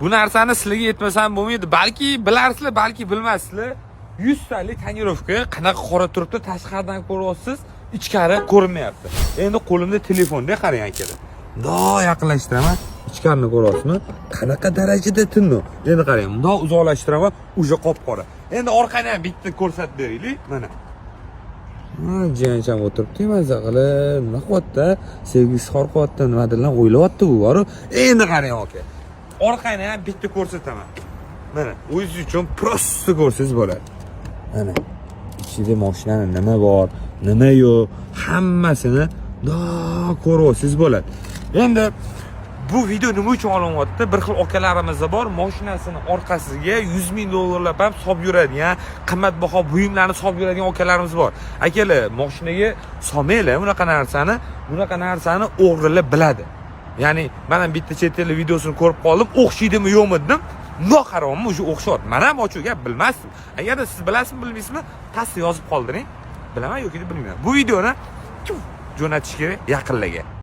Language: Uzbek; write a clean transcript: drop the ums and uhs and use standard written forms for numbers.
Bu narsani sizlarga aytmasam bo'lmaydi. Balki bilarsizlar, balki bilmaysizlar. 100 talik тонировка qanaqa qora turibdi, tashqaridan ko'ryapsiz, ichkari ko'rinmayapti. Endi qo'limda telefonda, qarang, akalar. Mundoq yaqinlashtiraman, ichkarini ko'ryapsizmi? Qanaqa darajada tiniq. Endi qarang, mundoq uzoqlashtiraman, уже qop-qora. Endi orqani ham bitta ko'rsatib beraylik. Mana. Ha, jiyancham o'tiribdi, maza qilib, nima qilyapti? Sevgi izhor qilyapti, nimadirlar o'ylayapti bu boru. Endi qarang, aka. Orqani ham bitta ko'rsataman. Mana, o'zingiz uchun просто ko'rsangiz bo'ladi. Mana, ichida mashinani nima bor, nima yo'q, hammasini mundoq ko'rib olsangiz bo'ladi. Endi bu video nima uchun olinyapti? Bir xil akalarimiz bor, mashinasini orqasiga 100 ming dollarlab ham solib yuradigan, qimmatbaho buyumlarni solib yuradigan akalarimiz bor. Akalar, mashinaga solmanglar bunaqa narsani, bunaqa narsani o'g'rilar biladi. Ya'ni mana bitta chet el videosini ko'rib qoldim, o'xshaydimi yo'qmi dedim. Mundoq qarayapman, уже o'xshyapti. Man ham ochiq gap bilmasdim. Agarda siz bilasizmi, bilmaysizmi, pastda yozib qoldiring. Bilaman yoki bilmayman. Bu videoni jo'natish kerak yaqinlarga.